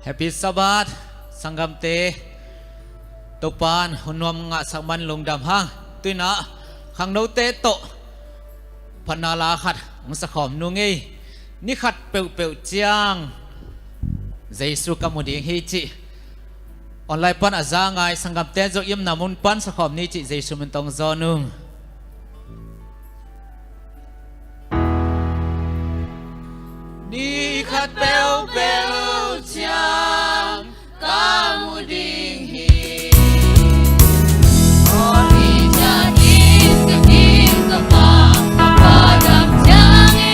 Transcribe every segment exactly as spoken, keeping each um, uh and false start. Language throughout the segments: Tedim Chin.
Happy Sabbath, sanggamte. Topan hun nuam ngahsak man lungdam hang. Tuinah khangnote tawh phatna la khat hong sakhawm nung ei. Ni khat peuhpeuh ciang Jesu ka mu ding hi cih online pan a za ngai sanggamte zong i omna mun pan sakhawm ni cih Jesu min tawh hong zawn ung. Ni khat peuhpeuh ciang ka mu ding hi. Aw ni ciang ding ka ding ka pa, ka pa dam ciang e.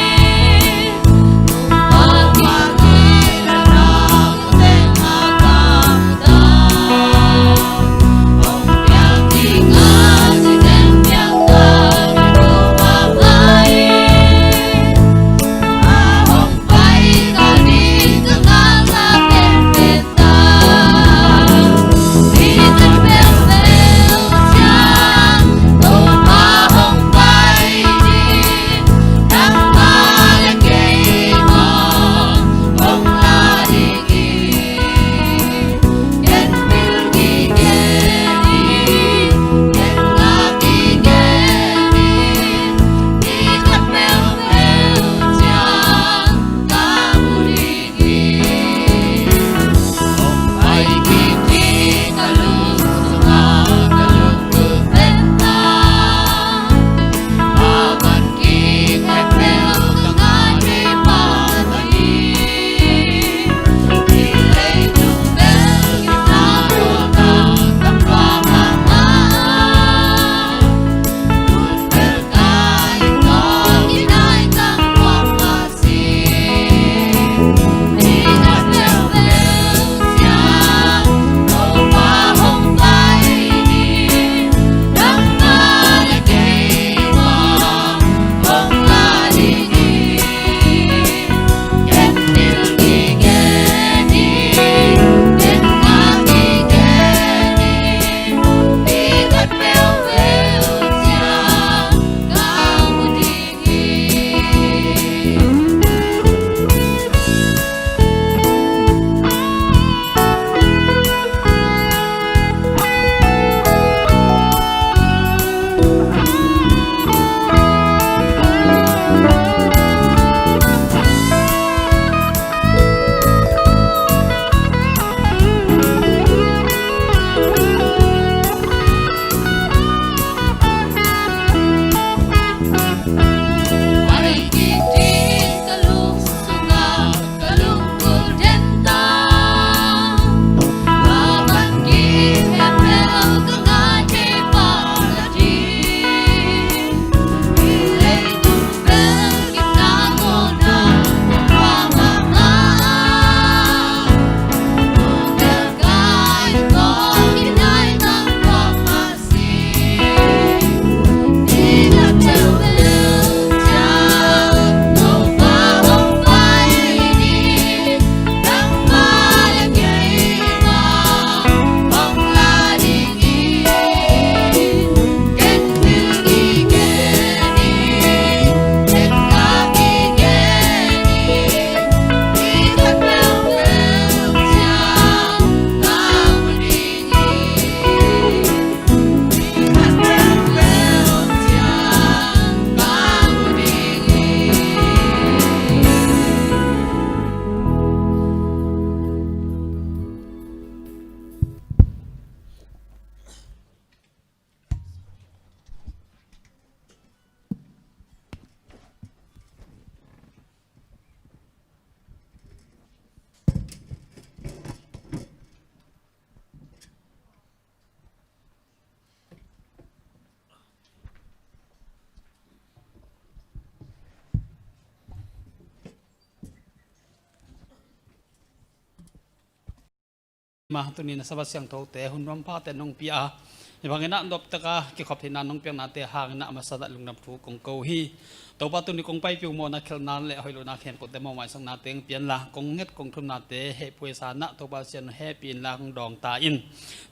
Ma, tuni in a Sabbath siangthote hun nuam phate nong pia a, hih bangin a noptak a kikhop theihna nong piaknate hangin a masa in a lungdam thu kong ko hi. Topa, tuni kong paipih uh mawhna khialhna le hoih lohna khempeuhte mawh maisakna teng pia inla, kong nget kong thumnate hehpih sa in a Topa Sian hehpih inla hong dawng ta in.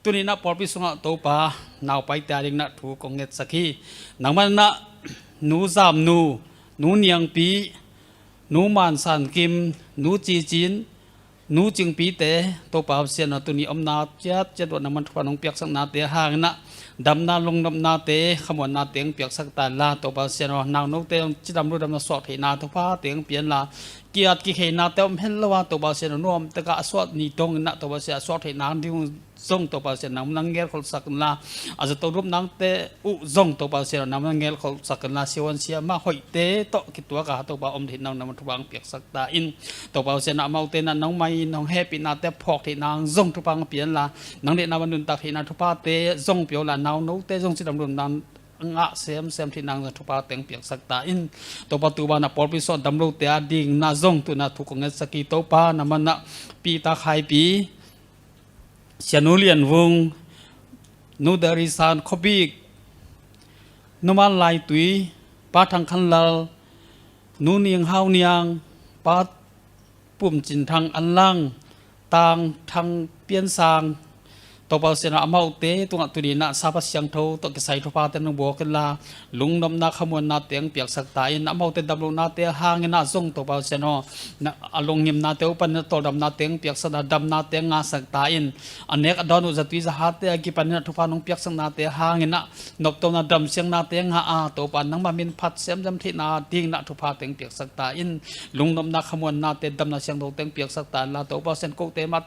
Tuni in a pawlpi sungah Topa naupaite a ding in a thu kong ngetsak hi. Nangman in a Nu Zam Nu, Nu Niang Pi, Nu Man San Kim, Nu Ci Cin, Nu Cingpite, Topa Pasian aw, tuni omna ciatciat uah nangman thupha nong piaksaknate hangin ah, damna lungnopnate, khamuannate hong piaksak ta inla, Topa Pasian aw, naunote hong cidam ludamna suak theihna thuphate hong pia inla, kiat kikheinate om hen lo a, Topa Pasian aw, nuamtak a suah ni dongin ah, Topa Pasian aw, suak theihna ding zong Topa Pasian nangman hong gelkholhsak inla, a zato lupnate uh zong Topa Pasian aw, nangman hong gelkholhsak inla, siavuan siamah hoihte tawh kituak a Topa om theihna nangman thupha hong piaksak ta in. Topa Pasian aw, amaute in ah nangmah in hong hehpihnate phawk theihna zong thupha hong pia inla, nang deihna bang nuntak theihna thuphate zong pia unla, naunote zong cidam lunna ngah semsem theihna zong thuphate hong piaksak ta in. Topa, tu banah pawlpi sung a dam lote a dingin ah zong tu-in ah thu kong ngetsak hi. Topa, nangman ah Peter Khaipi, Sianu Lian Vung, Nu Dari San Khawbik, Nu Man Lai Tui, Pa Thang Khan Lal, Nu Ning Hau Niang, Pa Pum Cin Thang An Lang, Tang Thang Pian Sang, Topa Pasian aw, amaute tungah tuni-in ah Sapa Siangtho tawh kisai thuphate nong buak inla, lungnopna khamuannate hong piaksak ta in. Amaute damlohnate hangin ah zong Topa Pasian aw, na, a lunggimnate uh panin ah tawldamnate hong piaksak ta, damnate hong ngahsak ta in. A nek a dawn uh zatui zahate a kipanin ah thupha nong piaksaknate hangin ah noptona damsiangnate ngah a, Topa, nangmah min phat semsem theihna dingin ah thuphate hong piaksak ta in. Lungnopna khamuannate, damna siangthote hong piaksak ta inla, Topa Pasian, kote mah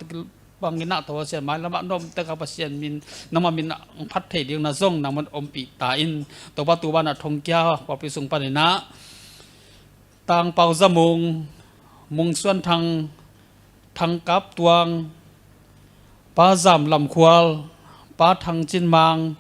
bangin ah Topa Pasian, mailam ah nuamtak a Pasian min, nangmah min ah hong phat thei dingin ah zong nangman ompih ta in. Topa, tu banah Thongkia pawlpi sung panin ah Tang Pau Za Mung, Mung Suan Thang, Thang Kap Tuang, Pa Zam Lam Khual, Pa Thang Cin Mang,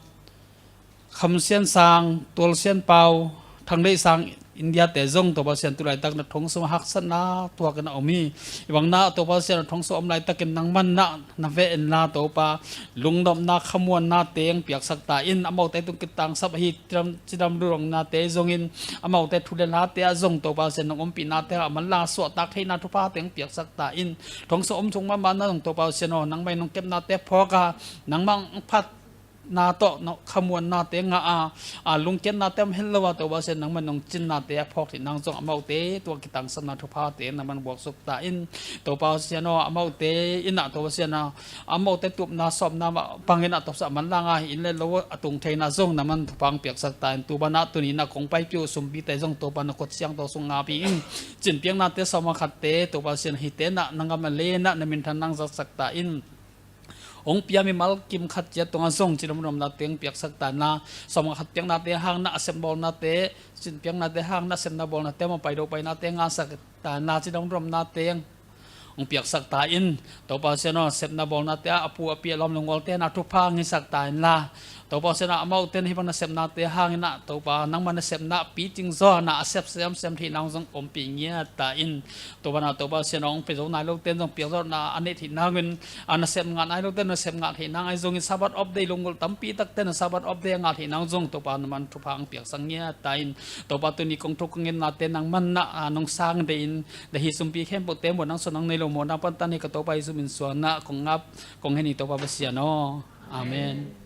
Kham Sian Sang, Tual Sian Pau, Thang Lei Sang, India te zong Topa Pasian, tu laitak na thong sung haksatna tuakin a om hi. Hih bangin ah Topa Pasian, na thong sung om laitakin nangman ah na veh inla, Topa, lungnopna khamuannate hong piaksak ta in. Amaute tung kitangsap ahi cidam, cidam lungnopnate zongin, amaute thu le late ah zong Topa Pasian, nong ompihnate ah manlang a suahtak theihna thuphate hong piaksak ta in. Thong sung om sung mahmah na zong Topa Pasian aw, nangmah in nong kepnate phawk a, nangmah hong phat na tawh khamuannate ngah a, a lungkiatnate om hen lo a, Topa Pasian, nangman nong cinnate a phawk theihna zong amaute tua kitangsapna thuphate nangman buaksuk ta in. Topa Pasian aw, amaute in ah Topa Pasian aw, amaute tupna sawpna mah bangin ah Topa Pasian, a manlang a inn le lo a tung theihna zong nangman thupha hong piaksak ta in. Tu banah tuni-in ah kong paipih uh sumpite zong Topa na khut siangtho sung ngahpih in. Cinpiaknate sawm a khatte Topa Pasian, hihte in ah na gam a lei in ah na minthan nang zatsak ta in. Hong pia mimal kim khat ciat tungah zong cidam lungnopnate hong piaksak ta inla, sawm a khat piaknate hangin ah a sep bawlnate, cinpiaknate hangin ah sepna bawlnate, mawh pai do painate ngahsak ta inla, cidam lungnopnate hong piaksak ta in. Topa Pasian aw, sepna bawlnate ah a pu a pi a lawm le ngualte na thupha hong hisak ta inla, Topa Pasian aw, amaute na hih bang na sepnate hangin ah Topa, nangmah na sepna picing zaw na a sep semsem theihna hong zong ompih ngiat ta in. Tua banah Topa Pasian aw, hong pia zo nai lote in zong piakzawhna a neih theihna hangin, a nasep ngah nai lote in nasep ngah theihna hangin, ahi zongin Sabbath off day lunggulh tampi takte in Sabbath off day a ngah theihna hangin zong Topa nangman thupha hong piaksak ngiat ta in. Topa, tuni kong thuk kong ngetnate nangman ah nong sang deihin, na hih sumpi khempeuhte muan nang suan nang nei lo mawhna pantan hi, ka Topa Jesu min suang ah kong ap kong ngen hi, Topa Pasian aw. Amen.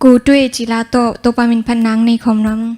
Ko twe cila to, Topa min phat nang nei khawm nuam.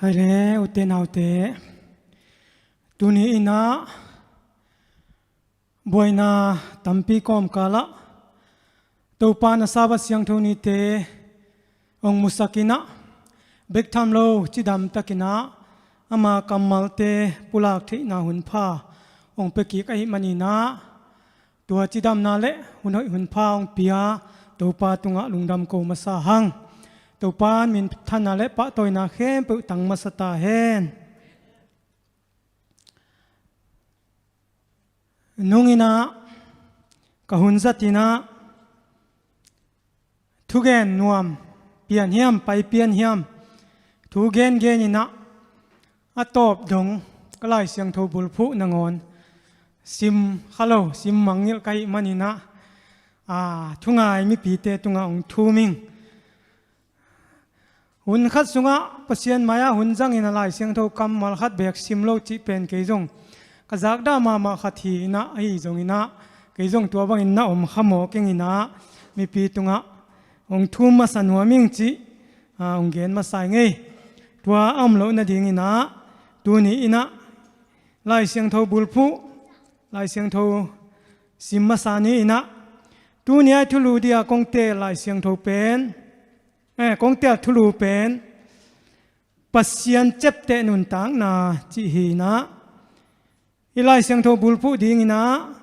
Hai le, ute naute, tuni in ah buaina tampi kawmkal ah Topa na Sabbath siangtho nite hong musak in ah, bek tham lo cidam takin ah ama kammalte pulak theihna hun pha hong pia kik ahih manin ah, tua cidamna le hun hoih hun pha hong pia Topa tungah lungdam ko masa hang. Topa in minthanna le pahtawina khempeuh tang masa ta hen. Nung in ah ka hun zat in ah thugen nuam pian hiam, pai pian hiam, thu gengen in ah a tawp dong ka Lai Siangtho bulphuh nangawn sim kha lo, sim mangngilh ka hih manin ah, a, thungai mipite tungah hong thum ing. Hun khat sungah Pasian mai-ah hun zangin a Lai Siangtho kammal khat beek sim lo cih pen kei zong ka zakdah mahmah khat hi in ah, ahi zongin ah kei zong tua bangin na om kha mawk ing in ah, mipi tungah hong thum masa nuam ing cih, a, hong gen masa ing ei. Tua a om loh nadingin ah tuni in ah Lai Siangtho bulphuh, Lai Siangtho sim masa ni in ah, tuni a i thulu dia kong teel Lai Siangtho pen, eh, kong teel thulu pen Pasian ciapteh nuntakna cih hi in ah, i Lai Siangtho bulphuh dingin ah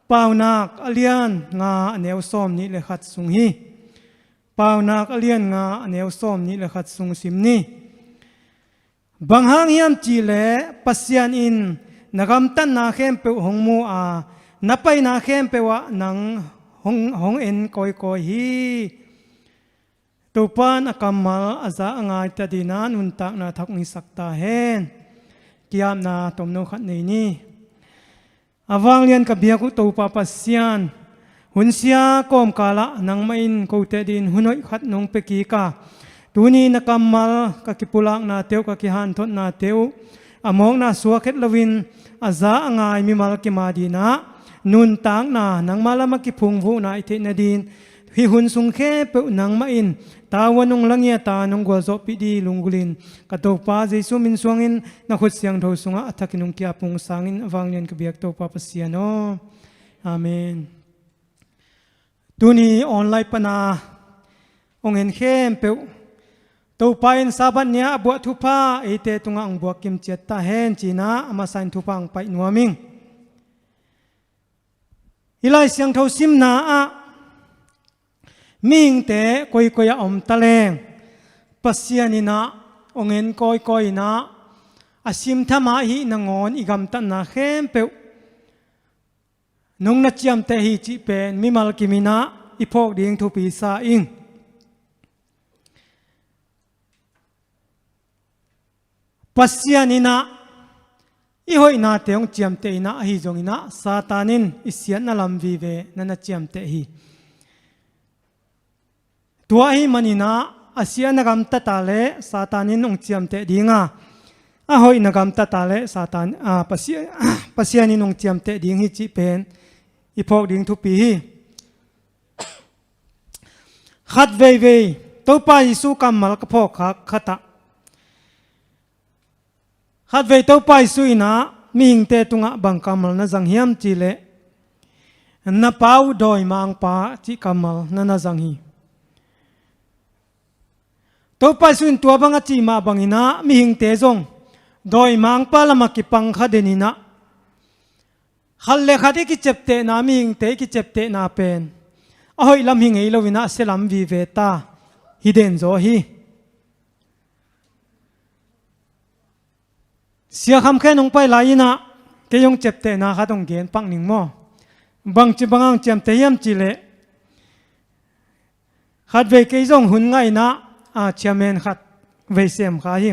Paunak a lian nga a neu sawm nih le khat sung hi. Paunak a lian nga a neu sawm nih le khat sung sim ni. Bang hang hiam cih leh Pasian in na gamtatna khempeuh hong mu a, na paina khempeuh ah nang hong, hong en kawikawi hi. Topa in a kammal a za a ngai ta dingin ah nuntakna thak hong hisak ta hen. Ki-apna tomno khat nei ni. A vanglian ka biak uh Topa Pasian, hun sia kawmkal ah nangmah in kote dingin hun hoih khat nong pia kik a, tuni na kammal ka kipulaknate uh, ka kihanthotnate uh a mawkna suak het loin a za a ngai mimal kim a dingin ah nuntakna, nangmah lam a kiphungvuhna i theih nadingin hih hun sung khempeuh nangmah in tavuan hong la ngiat a, nong gualzawhpih ding lunggulhin ka Topa Jesu min suangin na khut siangtho sungah a thakin hong ki-ap ung sangin a vanglian ka biak Topa Pasian aw. Amen. Tuni online pana hong en khempeuh Topa in Sabbath ni-a a buah thupha eite tungah hong buak kim ciat ta hen ci-in ah a masa in thupha hong paih nuam ing. I Lai Siangtho simna ah mihingte koikoi ah om ta leng Pasian in ah hong en kawikawi in ah a simtham ah hih nangawn i gamtatna khempeuh nong na ciamteh hi cih pen mimal kim in ah i phawk ding thupi sa ing. Pasian in ah i hoihnate hong ciamteh in ah, ahi zongin ah Satan in i siatna lam vive na na ciamteh hi. Tua ahih manin ah a sia na gamtat a leh Satan in hong ciamteh ding a, a hoih na gamtat a leh Satan, a, Pasian, Pasian in hong ciamteh ding hi cih pen i phawk ding thupi hi. Khat veivei Topa Jesu kammal ka phawk khak khat ah, khat vei Topa Jesu in ah mihingte tungah bang kammal na zang hiam cih leh, na pa uh dawimangpa cih kammal na na zang hi. Topa Jesu in tua bang a cih mah bangin ah mihingte zong dawimangpa lamah kipang kha den in ah, khat le khat i kiciaptehna, mihingte i kiciaptehna pen a hoih lam hi ngei loin ah a sia lam vive ta hi den zaw hi. Sia Kham Khen hong pai lai in ah kei hong ciaptehna khat hong gen pak ning maw. Bangci bang hong ciamteh hiam cih leh, khat vei kei zong hun ngah in ah, a, chairman khat vei sem kha hi.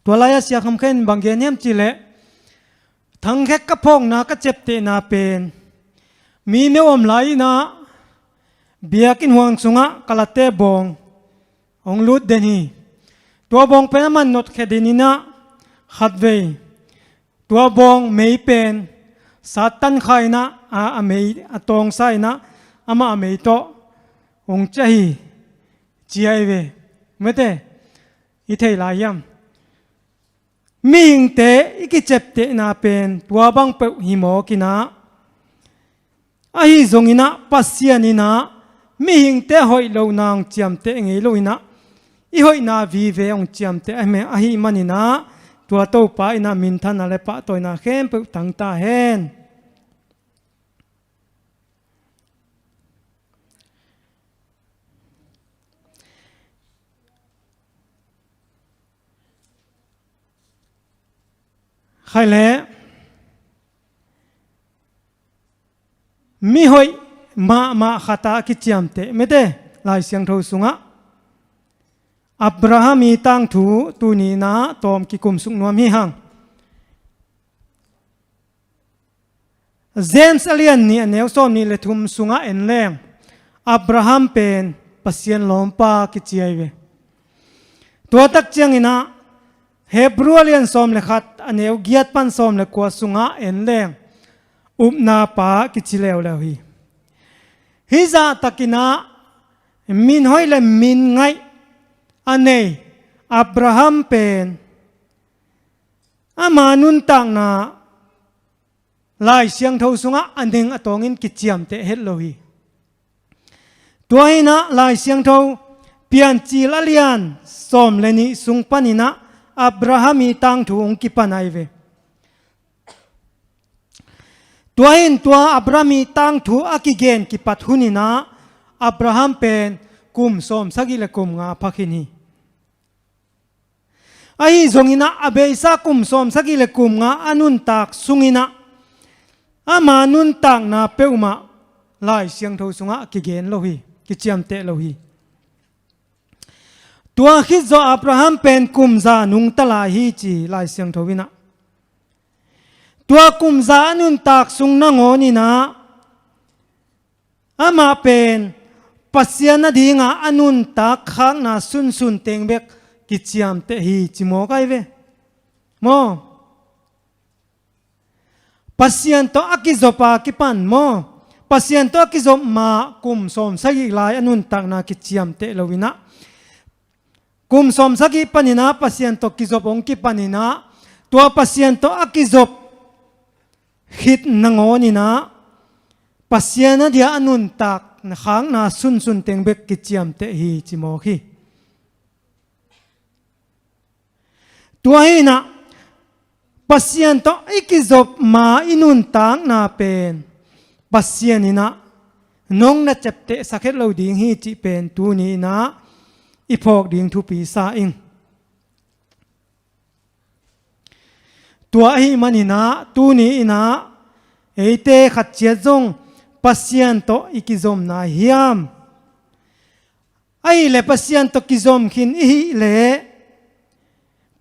Tua lai-ah Sia Kham Khen in bang gen hiam cih leh, thangkhek ka phawkna, ka ciaptehna pen mi neu om lai in ah biakinn huang sungah ka late bawng hong lut den hi. Tua bawng pen amah in notkhia den in ah, khat vei tua bawng mei pen Satan kha in ah, a, a mei a tawngsa in ah, amah a mei tawh hong ciah hi, ci ahi ve. Mete, i thei lai hiam? Mihingte i kiciaptehna pen tua bang peuh hi mawk inah, ahi zong inah Pasian inah mihingte hoih lohna hong ciamteh ngei lo inah, i hoihna vive hong ciamteh ahih man inah, tua Topa inah minthanna le pahtawina khempeuh tang ta hen. Khaih leh mihoih mahmah khat a kiciamteh mete Lai Siangtho sungah Abraham i tangthu tuni inah tawm kikumsuk nuam hi hang. James a lian nih a neu sawm nih le thum sungah en leng Abraham pen Pasian lawmpa kici ahi ve. Tua tak ciang inah Hebrew a lian sawm le khat a neu giat pan sawm le kua sungah en leng upna pa kici leuleu hi. Hih zah tak inah min hoih le min ngaih a nei Abraham pen ama nuntakna Lai Siangtho sungah a ning a tawngin kiciamteh het lo hi. Tua hi inah Lai Siangtho Piancil a lian sawm le nih sung pan inah Abraham i tangthu hong kipan ahi ve. Tua hi inah tua Abraham i tangthu a kigen kipat hun inah Abraham pen kum sawm sagih le kum nga pha khin hi. Ahi zong inah a beisa kum sawm sagih le kum nga a nuntak sung inah ama nuntakna peuhmah Lai Siangtho sungah kigen lo hi, kiciamteh lo hi. Tua khit zawh Abraham pen kum za nungta lai hi ci Lai Siangtho inah. Tua kum za a nuntak sung nangawn inah amah pen Pasian a dinga a nuntak khakna sunsun teng bek kiciamteh hi ci mawk ahi ve. Maw? Pasian tawh a kizop a kipan maw? Pasian tawh a kizop ma kum sawm sagih lai a nuntakna kiciamteh lo inah kum sawm sagih pan inah Pasian tawh kizop hong kipan inah tua Pasian tawh a kizop khit nangawn inah Pasian a dia a nuntak khakna sunsun teng bek kiciamteh hi ci mawk hi. Tua hi inah Pasian tawh i kizop ma i nuntakna pen Pasian inah nong na ciaptehsak het lo ding hi cih pen tuni inah i phawk ding thupi sa ing. Tua ahih man inah tuni inah eite khat ciat zong Pasian tawh i kizom nai hiam? Ahih leh Pasian tawh kizom khin i hih leh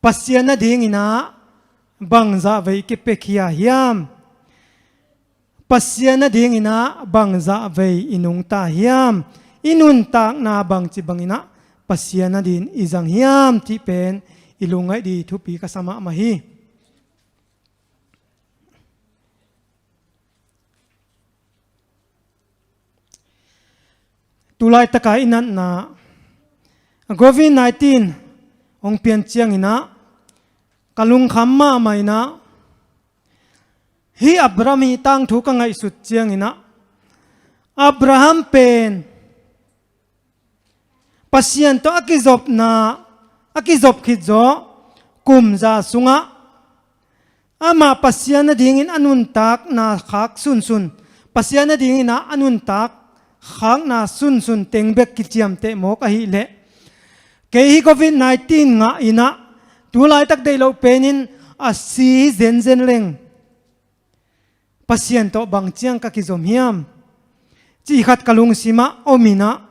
Pasian a ding inah bangzah vei i kipiakhia hiam? Pasian a ding inah bangzah vei i nungta hiam? I nuntakna bangci bang inah Pasian a din i zang hiam cih pen i lungngaih ding thupi ka sa mahmah hi. Tulaitaka i natna covid nineteen hong pian ciang inah ka lungkham mahmah inah hih Abraham hih tangthu ka ngaihsut ciang inah Abraham pen Pasian tawh a kizopna a kizop khit zawh kum za sungah amah Pasian a dingin a nuntakna khak sunsun, Pasian a dingin a nuntak khakna sunsun teng bek kiciamteh mawk ahih leh kei hih covid nineteen ngah inah tulaitak deih loh penin a si hi zenzen leng Pasian tawh bang ciang ka kizom hiam cih khat ka lungsimah om inah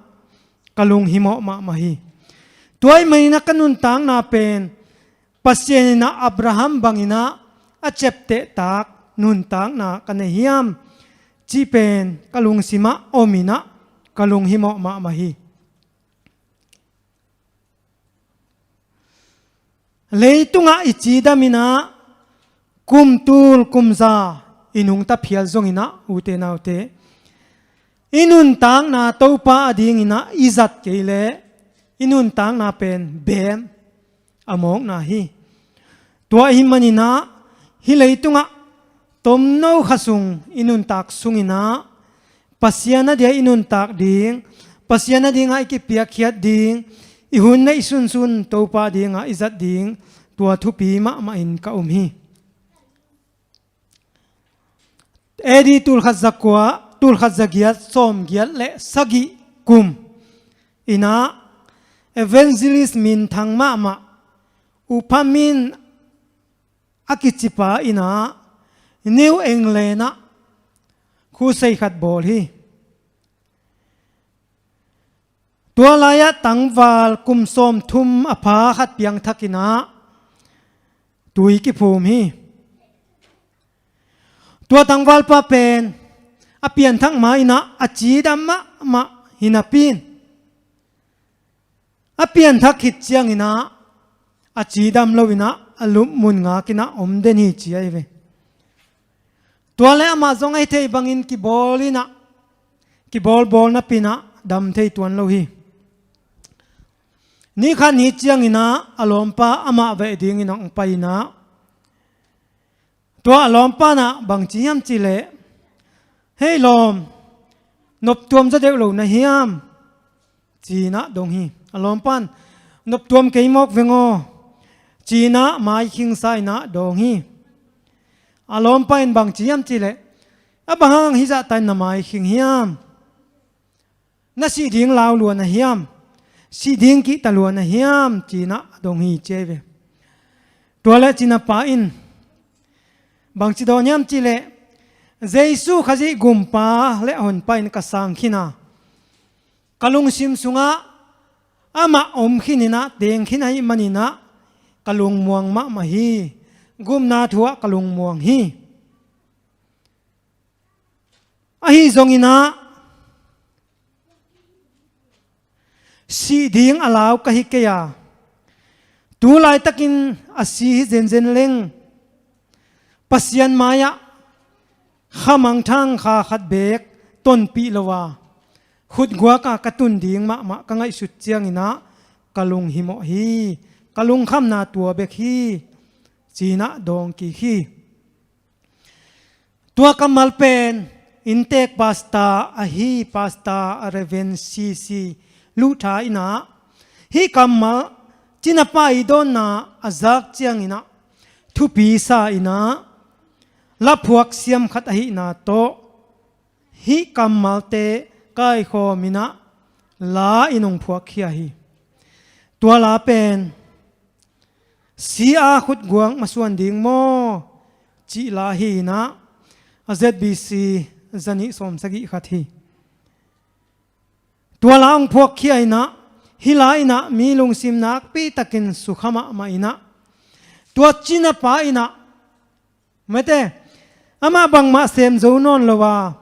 ka lunghimawh mahmah hi. Tua ahih man inah ka nuntakna pen Pasian inah Abraham bang inah a ciaptehtak nuntakna ka nei hiam cih pen ka lungsimah om inah ka lunghimawh mahmah hi. Leitungah i cidam inah kum tul kum za i nungta phial zong inah ute naute i nuntakna Topa a ding inah i zat kei leh i nuntakna pen bem a mawkna hi. Tua ahih maninah hih leitungah tomno kha sung i nuntak sunginah Pasian a dia i nuntak ding, Pasian a dingah i kipiakkhiat ding, i hun neih sunsun Topa dingah i zat ding, tua thupi mahmah in ka um hi. A D tulkhat zakua, tulkhat zagiat sawmgiat le sagih kum inah evangelist minthang mahmah, upha min a kicipa inah New England ah khusei khat bawl hi. Tua lai-ah tangval kum sawmthum a pha khat piangthak inah tui kiphum hi. Tua tangvalpa pen a pianthak ma inah a cidam mahmah hi napi in, a pianthak khit cianginah a cidam lo inah a lupmun ngak inah om den hi ci ahi ve. Tua le amah zong ahi thei bangin kibawl inah, kibawlbawl napi inah dam thei tuan lo hi. Ni khat ni cianginah a lawmpa amah veh dingin hong pai inah, tua a lawmpa inah bang ci hiam cihleh, "Hei lawm, noptuam zaw deuh lo na hiam?" ci inah dong hi. A lawmpa in, "Noptuam kei mawk veng aw," ci inah maikhingsa inah dong hi. A lawmpa in bang ci hiam cihleh, "A bang hang hih zahta in na maikhing hiam? Na sih ding lau lua na hiam? Sih ding kihta lua na hiam?" ci inah a dong hi ci ahi ve. Tua le cinapa in bang ci dawn hiam cihleh, "Jesu Khazih gumpa le a honpa in ka sang khin a, ka lungsim sungah amah om khin inah teng khin ahih maninah ka lungmuang mahmah hi. Gupna thu ah ka lungmuang hi. Ahi zonginah sih ding a lau ka hi kei a, tu laitakin a si hi zenzen leng Pasian mai-ah kha mangthang kha khat beek tonpih lo a, khutguak a ka tun ding mahmah ka ngaihsut cianginah ka lunghimawh hi. Ka lungkhamna tua bek hi," ci inah dawng kik hi. Tua kammal pen inntek pasta ahi pasta a Reverend C C Luhtha inah hih kammal cinapa i dawnna a zak cianginah thupi sa inah laphuak siam khat ahihna tawh hih kammalte kaikhawm inah la in hong phuakkhia hi. Tua la pen "Si a khutguak masuan ding maw?" cih la hi inah a Z B C zanih sawmsagih khat hi. Tua la hong phuakkhia inah hih la inah mi lungsim nakpi takin sukha mahmah inah tua cinapa inah mete, amah bangmah sem zo nawn lo a,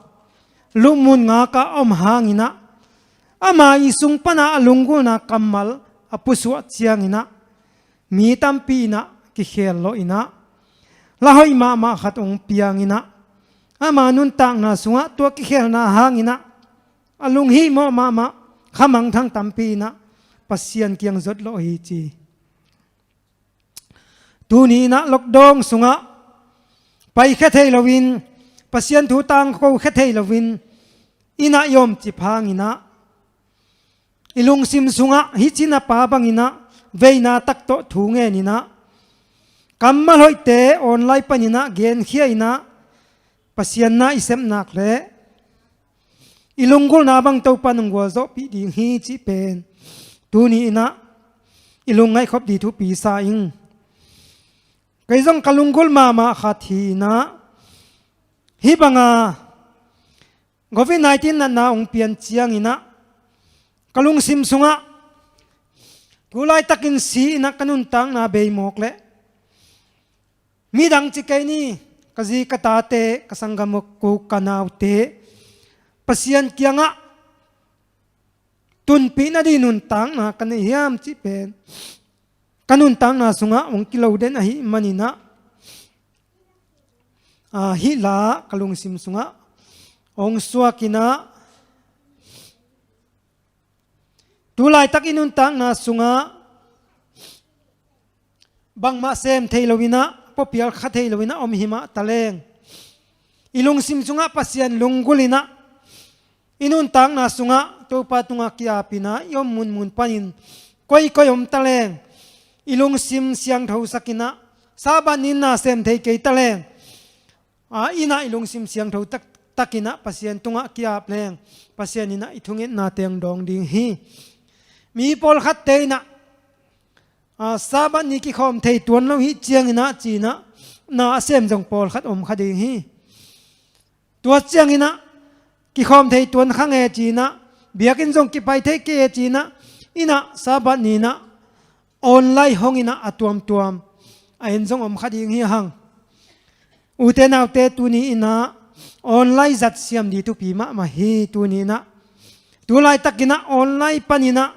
lupmun ngak a om hanginah ama i sung panah a lunggulhna kammal a pusuah cianginah mi tampi inah kikhel lawh inah la hoih mahmah khat hong piang inah ama nuntakna sungah tua kikhelna hanginah a lunghimawh mahmah kha mangthang tampi inah Pasian kiang zot lawh hi ci. Tuni inah lockdown sungah paikhia thei loin, Pasian thu tangko khia thei loin, innah i omcip hanginah i lungsim sungah hih cinapa banginah veina tak tawh thu ngen inah kammal hoihte online paninah genkhia inah Pasian na i sep nak leh i lunggulhna bang Topa in hong gualzawhpih ding hi cih pen tuni inah i lungngaih khop ding thupi sa ing. Kei zong ka lunggulh mahmah khat hi inah hih banga covid nineteen natna hong pian cianginah ka lungsim sungah tu laitakin si inah ka nuntakna bei mawk leh midang ci kei ni, ka zi ka tate, ka sanggam ko ka naute Pasian kiangah tunpih nading nuntakna ka nei hiam cih pen ka nuntakna sungah hong kilo den ahih maninah, ah, hih la ka lungsim sungah hong suak inah tu laitak i nuntakna sungah bangmah sem thei loinah, puapial kha thei loinah om himah taleng, i lungsim sungah Pasian lunggulhinah, i nuntakna sungah Topa tungah kiapinah i om munmun panin koikoi om taleng, i lungsim siangthosakinah, Sabbath ni-in na sem thei kei taleng, a, innah i lungsim siangtho tak, takinah Pasian tungah kiap leng, Pasian innah i thungetna teng dawng ding hi. Mi pawlkhatte innah, a, Sabbath ni kikhawm thei tuan lo hi cianginah cinah, na a sem zong pawlkhat om kha ding hi. Tua cianginah kikhawm thei tuan kha nge cinah, biakinn zong kipai thei kei e cinah, innah Sabbath ni-inah online honginah a tuamtuam a en zong om kha ding hi hang. Ute naute, tuni innah online zat siam ding thupi mahmah hi. Tuni innah, tu laitakinah online paninah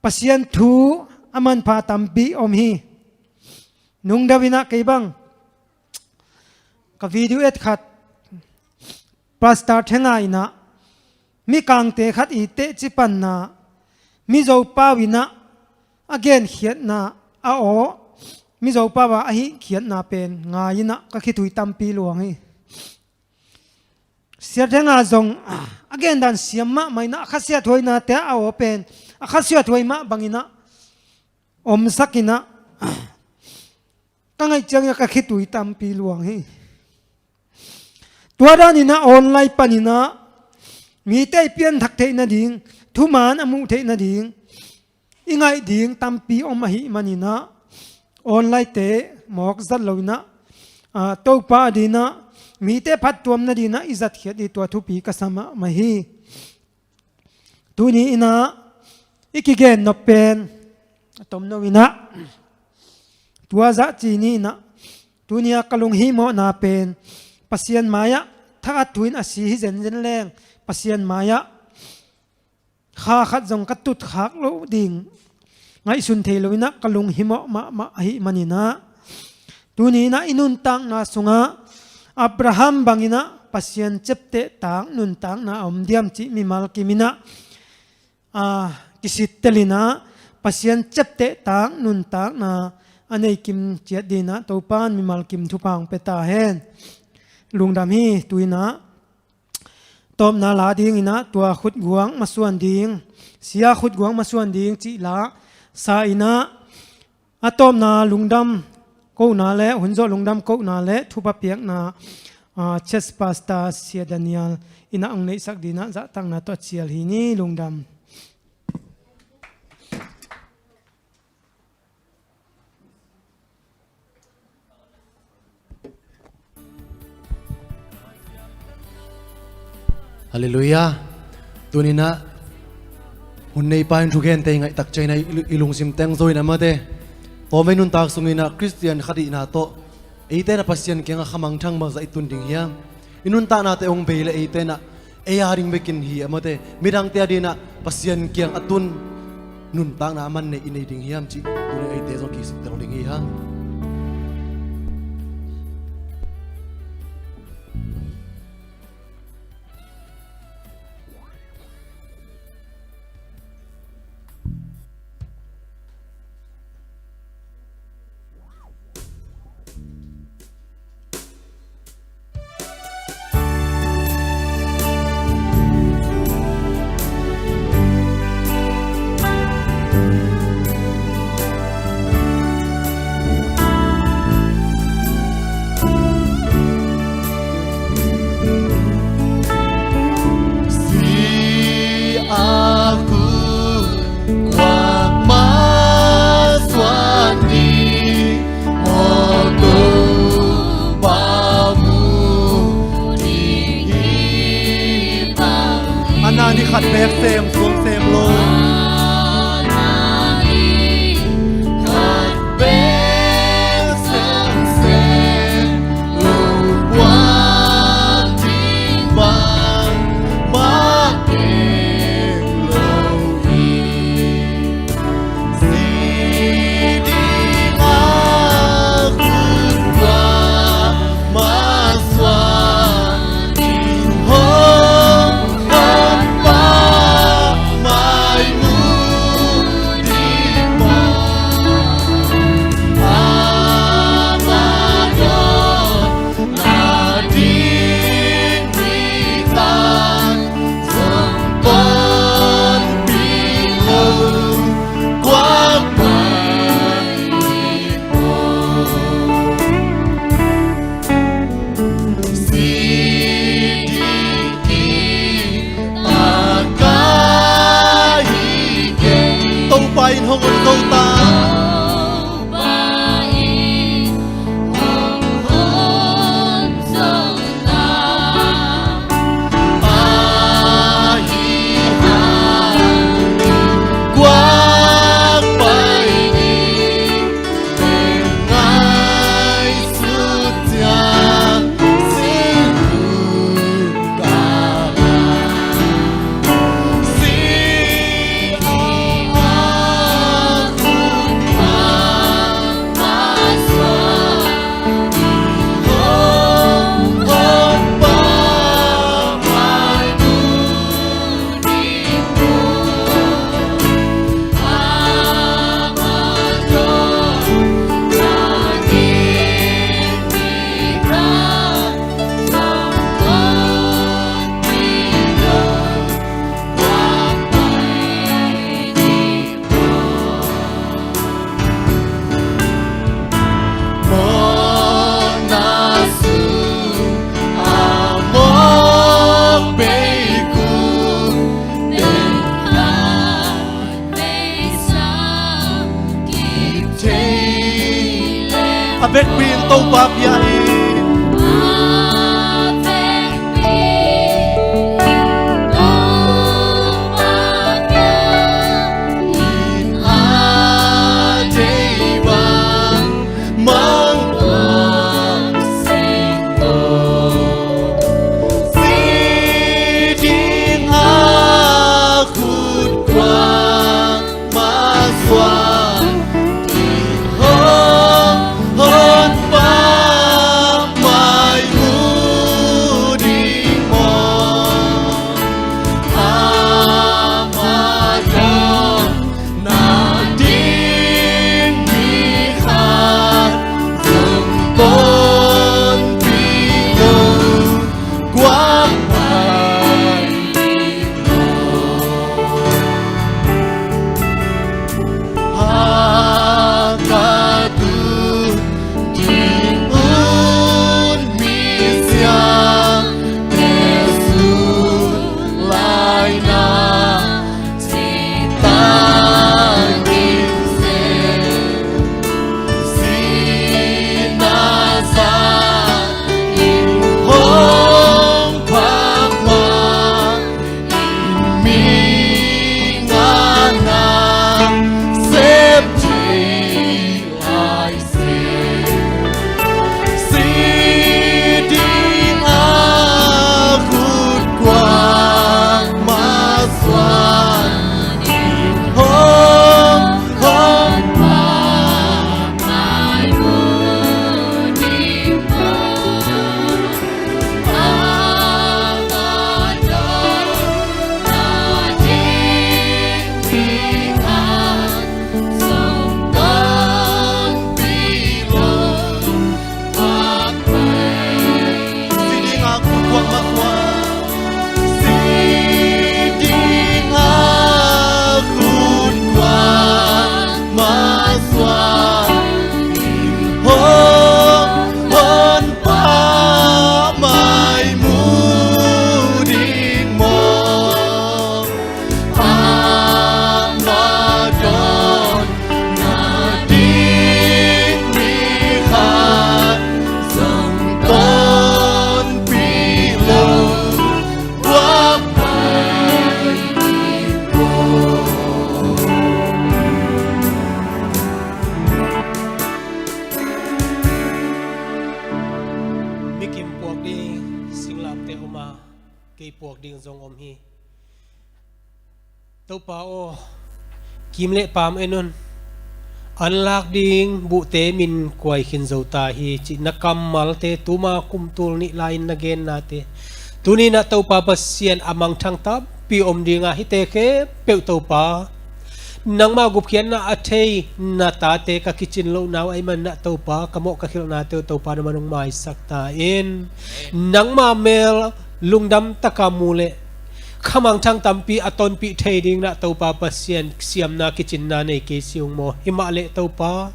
Pasian thu a manpha tampi om hi. Nungdeuh innah kei bang ka video et khat Pastor Thenga innah, mikangte khat i tehci panna, Mizo pau innah a genkhiatna a aw, Mizo pau a a hihkhiatna pen ngai innah ka khitui tampi luang hi. Sia Thenga zong a gendan siam mahmah innah, a khasiathuainate a aw pen a khasiathuai mah banginah omsakinah, ka ngaih ciangin ka khitui tampi luang hi. Tua daninah online paninah mite i pianthak theih nading, thuman a muh theih nading i ngaih ding tampi om ahih maninah, online-te mawk zat loinah, a, Topa a dinah mite phattuam nadinah i zatkhiat ding tua thupi ka sa mahmah hi. Tuni innah i kigen nop pen a tomno innah, tua zah ci ni innah, tuni-a ka lunghimawhna pen Pasian mai-ah thakhat thu-in a si hi zenzen leng, Pasian mai-ah kha khat zong ka tutkhak loh ding ngaihsun thei loinah ka lunghimawh mahmah ahih maninah, tuni innah i nuntakna sungah Abraham banginah Pasian ciaptehtak nuntakna a om diam cih mimal kim innah, a, kisittelinah Pasian ciaptehtak nuntakna a nei kim ciat dinah Topa in mimal kim thupha hong pia ta hen. Lungdam hi. Tu innah tawpna la dinginah tua khutguang masuan ding, sia khutguang masuan ding cih la sa innah, a tawpna lungdam kohna le hunzawh lungdam kohna le thupha piakna, a, Church Pastor Sia Daniel innah hong neihsak dinah zahtakna tawh a cial hi ni. Lungdam. Halleluiah. Tuninah hun neipa in thugente i ngaihtak cianginah i, i lungsim teng zawinah mate, tawmvei nuntak sunginah Khristian khat ihna tawh eite na Pasian kiangah khamangthang bangzah i tun ding hiam? I nuntaknate hong bei le eite na ei a ding bekin hi a mate, midangte a dinah Pasian kiang a tun nuntakna a man nei i nei ding hiam cih tuni eite zong kisittel ding hi hang. A vekpi in Topa pia hi. Mi kim puak ding singlamteh om a, kei puak ding zong om hi. Topa aw, kim le paam en un. An lak ding buhte min kuai khin zo ta hi, cih na kammalte tuma kum tul nih lai-in na gennate, tuni-in ah Topa Pasian, a mangthang tampi om ding a, hihte khempeuh Topa, nangma gupkhiatna a thei na tate ka kicin lohna uh ahih manin ah Topa, ka mawh ka khilhnate uh Topa, na man hong maisak ta in. Nangma mel lungdam taka mu leh kha mangthang tampi a tonpih thei dingin ah Topa Pasian, siamna kicinna nei kei sih ung maw. Himah leh Topa,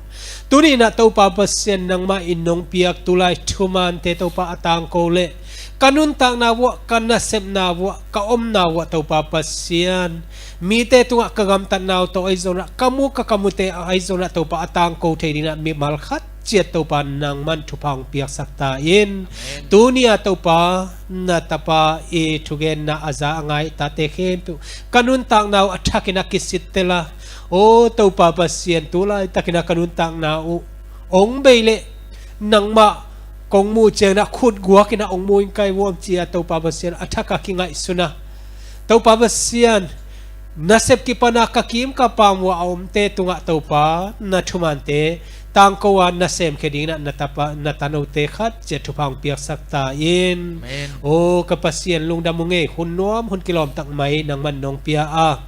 tuni-in ah Topa Pasian, nangmah in nong piak tulai thumaante Topa, a tangko leh ka nuntakna vuah, ka nasepna vuah, ka omna vuah Topa Pasian, mite tungah ka gamtatna uh tawh ahi zongin ah, ka mu ka kamute ahi zongin ah Topa, a tangko thei dingin ah mimal khat ciat Topa, nangman thupha hong piaksak ta in. Amen. Tuni-a Topa, na tapa i thugenna a za a ngai tate khempeuh ka nuntakna uh a thakin a kisittel a, aw Topa Pasian, tu laitakin ah ka nuntakna uh hong bei leh nangmah kong muh ciangin ah khutguakin ah hong mu in kai vuam, ci-a Topa Pasian, a thak a kingaihsun a, Topa Pasian, nasep kipan a ka kim ka paam uah a omte tungah Topa, na thumaante tangko a na semkhia dingin ah na tapa, na tanote khat ciat thupha hong piaksak ta in. Amen. Aw ka Pasian, lungdam ung ei, hun nuam hun kilawm tak mai nangman nong pia a,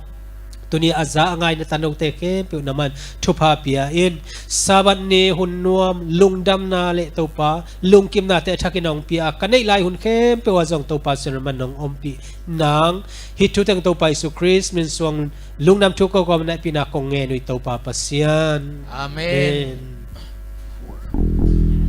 tuni a za a ngai na tanote khempeuh nangman thupha pia in. Sabbath ni hun nuam lungdamna leh Topa, lungkimnate a thakin hong pia a, ka neih lai hun khempeuh ah zong Topa Pasian, nangman nong ompih nang. Hih thu teng Topa Jesu Khrist min suang lungdam thu ka kawm a naihpihna kong ngen uh hi, Topa Pasian. Amen. Amen.